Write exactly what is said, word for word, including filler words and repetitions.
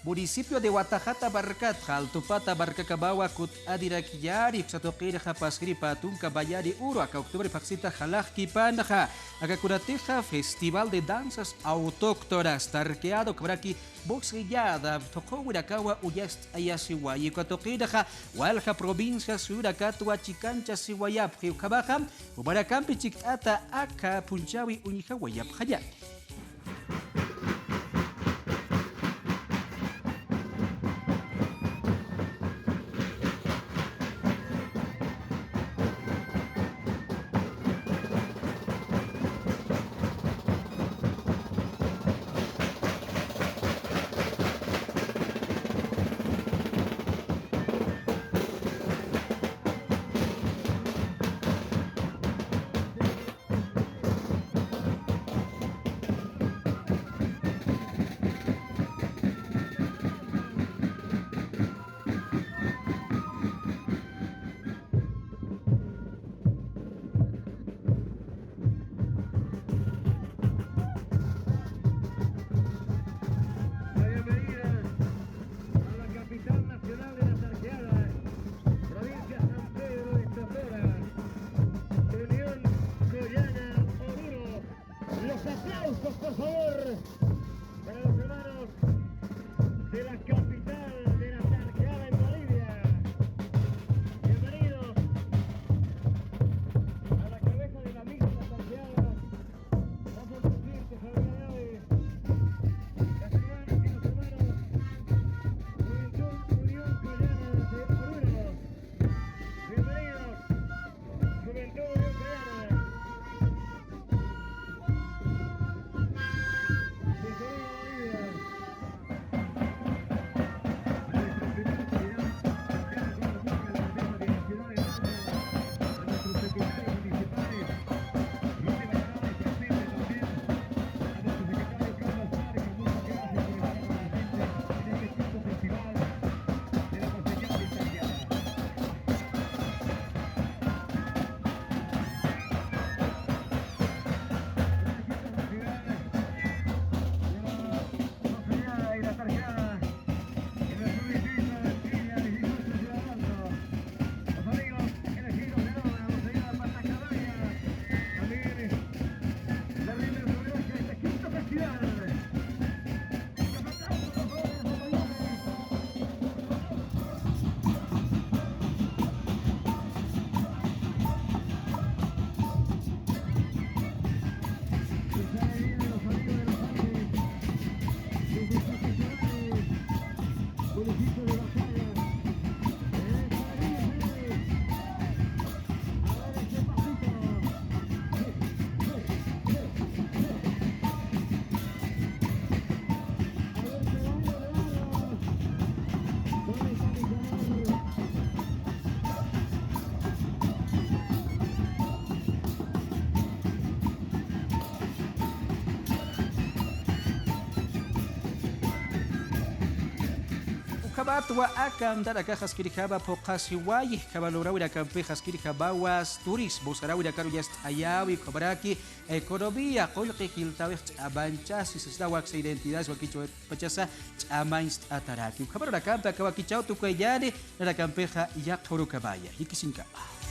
Municipio de Watajata markatxa, Altupata markakamawa kut'anirakiyäni, uksa tuqinxa pasiripa tunka mayani uru, aka octubre phaxsita jalaxkipanxa. Aka kunatixa Festival de Danzas Autóctonas, Tarqueada, ukhamaraki Bocellada, thuqhuwinakawa uñast'ayasiwayi. Uka tuqinxa walja provincias suyurakatwa chikanchasiwayapxi, ukhamaxa jumanakampi chikt'ata aka p'unchäwi uñjawayapxañäni. La bienvenida a la capital nacional de la tarqueada, provincia San Pedro de Totona, Unión Coyana Oruro. Los aplausos, por favor, para los hermanos de la capital de la tarqueada en Bolivia. Bienvenidos a la cabeza de la misma tarqueada. Las hermanas y los hermanos, Juventud Unión Coyana de Oruro. Bienvenidos, Juventud Unión Coyana. Ukhamatwa aka amtanakax askirjama phuqhasiwayi, ukhama lurawinakampi askirjamawa turismo sarawinakaru uñast'ayäwi, ukhamaraki economía, qullqi jiltäwix ch'amañchasi, sasnawa aksa identidades wakichäwipachasa ch'amañcht'ataraki. Ukhamarunakampi aka wakichäw tukuyañäni, nanakampixa yaqha urukamaya. Jikisiñkama.